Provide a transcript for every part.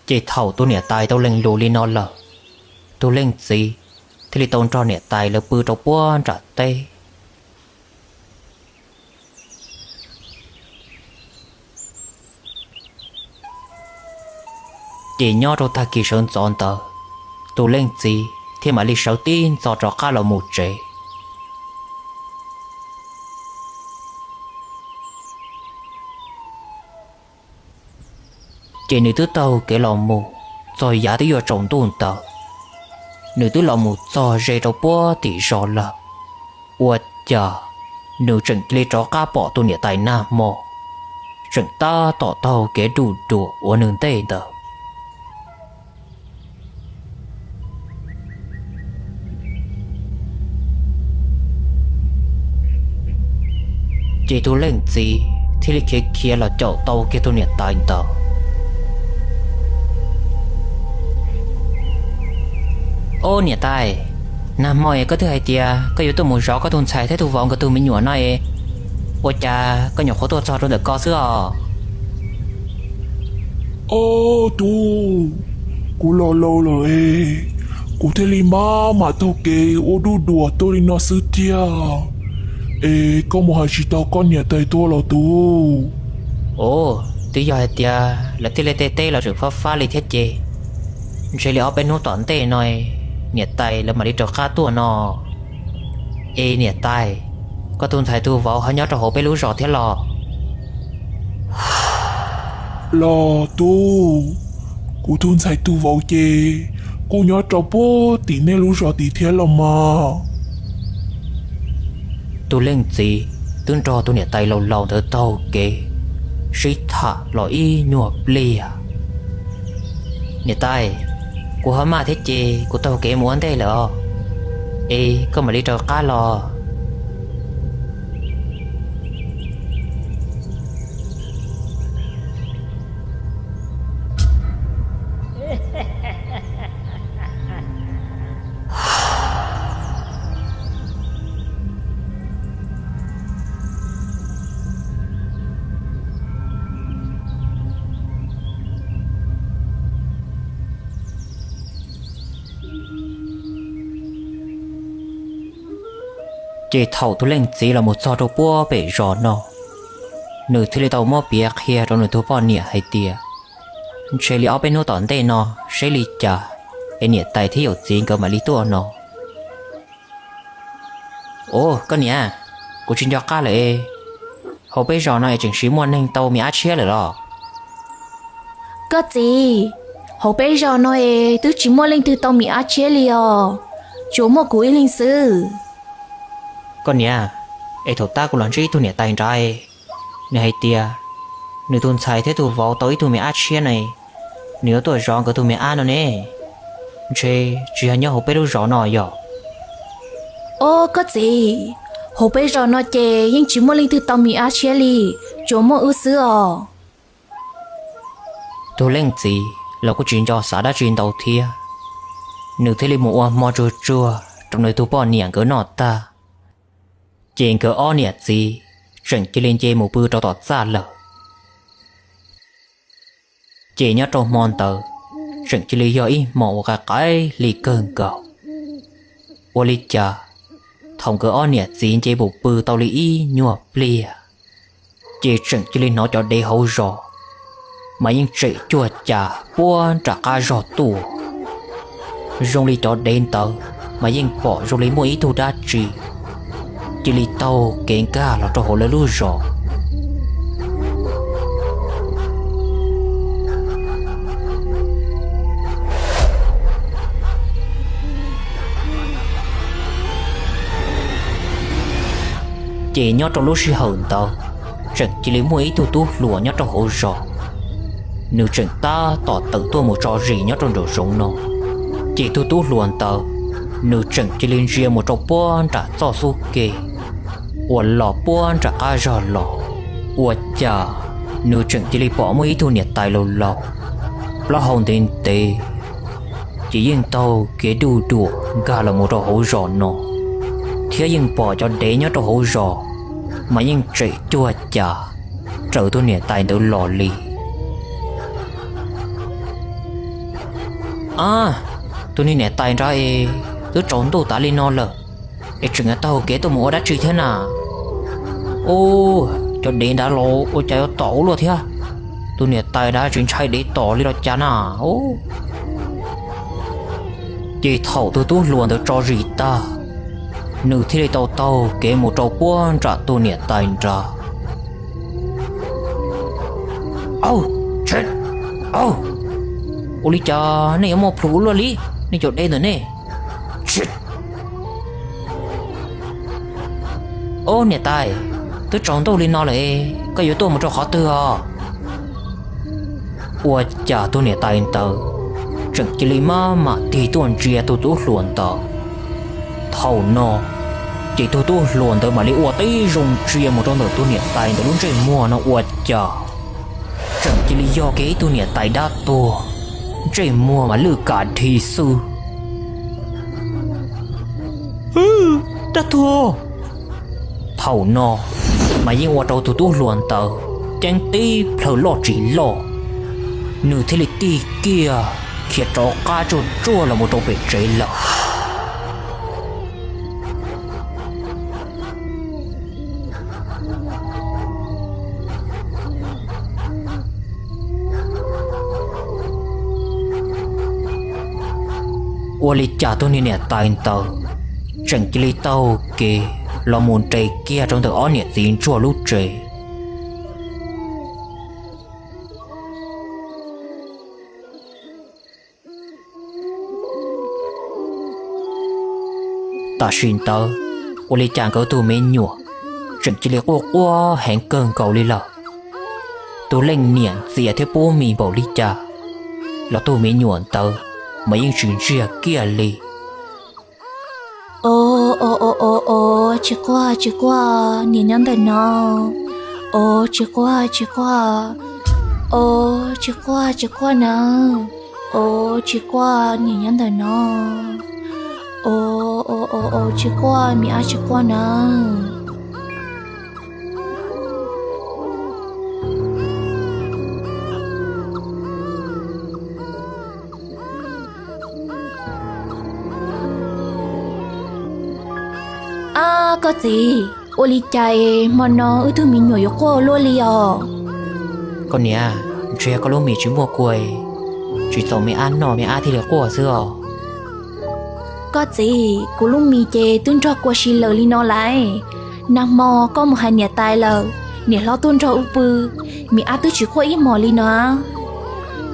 Ces thaum tus niam tais tau lees lus li no lawm, tus leej txiv thiaj li tau nrog niam tais lawv pw rau puag nram teb. Ces nyob rau tag kis sawv ntxov ntawd, tus leej txiv thiaj mam li sawv tib ntxov rov qab los mus tsev. Ces nws twb taug kev los mus txog yav twb yuav tsaus ntuj ntawd, nws twb los mus txog ze rau puag tim zos lawm, ua cas nws tseem cia li rov qab pom tus niam tais nag hmo tseem tab tom taug kev duj duam ua nws ntej ntawd. Ces tus leej txiv thiaj li khiav khiav los caum tau kiag tus niam tais ntawd. Ob niam tais, nag hmo es koj twb hais tias koj yuav tuaj mus zov koj tus ntxhais thiab tus vauv nkawd tus me nyuam no es, ua cas koj nyuam qhuav tuaj txog rau ntawm ko xwb os? Ob tug, kuv los laus lawm es, kuv thiaj li maj mam taug kev ua duj duam tuaj li no xwb tiag. Es koj mus hais tsis tau koj niam tais tuaj los tug? Ua, twb yog hais tias lawv thiaj li tej teb los tseem fab fab li thiab ces, ntshe li ob peb hnub tom ntej no niam tais lawv mam li raws qab tuaj no. Es niam tais, koj tus ntxhais tus vauv ho nyob rau hauv peb lub zos thiab los? Los tub, kuv tus ntxhais tus vauv ces kuj nyob rau puag tim nej lub zos tid thiab los mas. Tus leej txiv twb nrog tus niam tais laus laus ntawd taug kev sib tham los ib nyuag pliag. Niam tais, kuv ho maj thiab ces kuv taug kev mus ua ntej lawm os. Es koj mam li raws qab los. Ces thaum tus leej txiv los mus txog rau puag pem zos no, nws thiaj li tau muab piav qhia rau nws tus poj niam hais tias, ntshe li ob peb hnub tom ntej no, seb li cas es niam tais thiab yawm txiv nkawd mam li tuaj no. Ua, koj niam, kuv tsis nco qab lawm es, hauv peb zos no es tseem siv muaj neeg tau me ab tshiab lawm los? Koj txiv, hauv peb zos no es twb tsis muaj leej twg tau me ab tshiab li os, tsuas muaj kuv ib leeg xwb. Koj niam, es thaum tab kuv los ntsib ib tug niam tais nrad, nws hais tias nws tus ntxhais thiab tus vauv tau ib tug me ab tshiab ne, nws yuav tuaj zov nkawd tus me ab no ne. Ntshe tsis yog nyob hauv peb lub zos no yog? Ob, koj txiv, hauv peb zos no ces yeej tsis muaj leej twg tau me ab tshiab li, tsuas muaj wb xwb os. Tus leej txiv los kuj tsis nco xav dab tsi ntau thiab, nws thiaj li mus ua hmo tsuag tsuag rau nws tus poj niam nkawd noj tag, ces nkawd ob niam txiv tseem cia li nce mus pw rau tom txaj lawm. Ces nyob rau hmo ntawd tseem cia li yog ib hmo uas qaim qaim hli kawg nkaus. Ua li cas thaum nkawd ob niam txiv nce mus pw tau li ib nyuag pliag, ces tseem cia li hnov cov dev hauv zos mas yeej tsem cuag cas puag nram qab zog tuaj. Zoo li cov dev ntawd mas yeej pom zoo li muaj ib tug dab tsi cia li taug kev nkag los rau hauv lawv lub zos. Ces nyob rau lub sij hawm ntawd, tseem cia li muaj ib tug tub hluas nyob rau hauv zos, nws tseem tab tom tawm tuaj mus tso zis nyob rau nraum zoov no. Ces tus tub hluas ntawd, nws tseem cia li ntsia mus rau puag nram txoj xub ke uas los puag nram qab zog los, ua cas nws tseem cia li pom muaj ib tug niam tais laus laus, plaub hau ntev ntev, ces yeej taug kev duj duam nkag los mus rau hauv zos no, thiab yeej pom cov dev nyob rau hauv zos mas yeej tsem cuag cas raws tus niam tais ntawd los li. A, tus niag niam tais nrad es twb tsaus ntuj tas li no lawm, es tseem yuav taug kev tuaj mus ua dab tsi thiab na? Ub, cov dev nrad los ua cas yuav tom ua luaj thiab? Tus niam tais nrad tsis ntshai dev tom li los cas na? Ub. Ces thaum tus tub hluas ntawd tso zis tag, nws thiaj li tau taug kev mus rau puag nram tus niam tais nrad. Au, tshit, au, ua li cas nej yuav muaj plhus ua luaj li, nej cov dev ntawm nej? Tshit. Ob niam tais, twb tsaus ntuj li no lawm, koj yuav tuaj mus rau qhov twg os? Ua cas tus niam tais ntawd tseem cia li maj mam tig tuaj ntsia tus tub hluas ntawd. Thaum no, ces tus tub hluas ntawd mam li ua tib zoo ntsia mus rau ntawm tus niam tais ntawd lub ntsej muag no ua cas tseem cia li yog kiag ib tug niam tais dab tuag, ntsej muag mas lwj kam dhi xwb. Dab tuag! Thaum no mas yeej ua rau tus tub hluas ntawd ceeb tib plhaw loj tsis loj, nws thiaj li tig kiag khiav rov qab tsuag tsuag los mus rau pem tsev lawm. Ua li cas tus niag niam tais ntawd tseem cia li taug kev los mus nres kiag rau ntawm ob niam txiv ntsuag lub tsev. Tam sim ntawd, ua li cas nkawd tus me nyuam tseem cia li quaj quaj heev kawg nkaus li lawm. Tus leej niam ntxias thiab pub mis npaum li cas los tus me nyuam ntawd mas yeej tsis ntsiag kiag li. Os, os, os, os, os, tsis quaj, tsis quaj, niam nyob ntawm no. Os, tsis quaj, tsis quaj. Os, tsis quaj, tsis quaj na. Os, tsis quaj, niam nyob ntawm no. Os, os, os, os, tsis quaj, mi ab, tsis quaj na. Ab, koj txiv, ua li cas hmo no wb tug me nyuam yuav quaj ua luaj li os? Koj niam, ntshe yog koj lub mis tsis muaj kua, tsis txaus me ab noj me ab thiaj li quaj xwb os. Koj txiv, kuv lub mis ces twb nrog kua si lawm li no lawm. Nag hmo koj mus hais niam tais lawm, niam hlob tuaj nrog wb pw, mi ab twb tsis quaj ib hmos li no.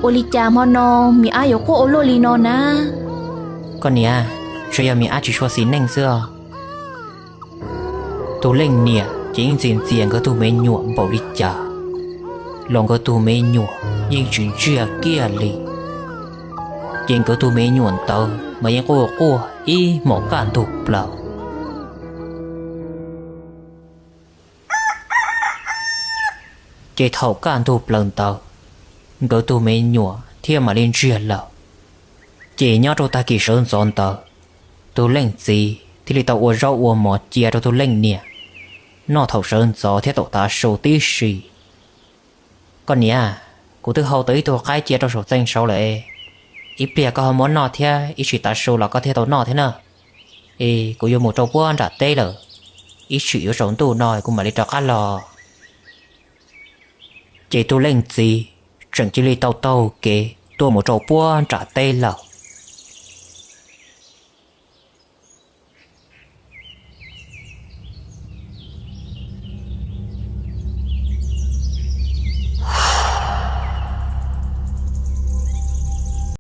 Ua li cas hmo no mi ab yuav quaj ua luaj li no na? Koj niam, ntshe yog mi ab tsis tshua xis neej xwb os. Tus leej niam ces yeej ntxias ntxias nkawd tus me nyuam npaum li cas los nkawd tus me nyuam yeej tsis ntsiag kiag li. Ces nkawd tus me nyuam ntawd mas yeej quaj quaj ib hmos kaj ntug plaws. Ces thaum kaj ntug plaws ntawd, nkawd tus me nyuam thiaj mam li ntsiag lawm. Ces nyob rau tag kis sawv ntxov ntawd, tus leej txiv thiaj li tau ua zaub ua mov cia rau tus leej niam noj thaum sawv ntxov thiab thaum tav su tib si. Koj niam, kuv twb hau tau ib tug qaib cia rau saum txee saud lawm, ib pliag koj ho muab noj thiab ib sim tav su los koj thiaj tau noj thiab na. Es kuv yuav mus rau puag nram teb lawm, ib sim yuav tsaus ntuj no kuv mam li rov qab los. Ces tus leej txiv tseem cia li tau taug kev tuaj mus rau puag nram teb lawm.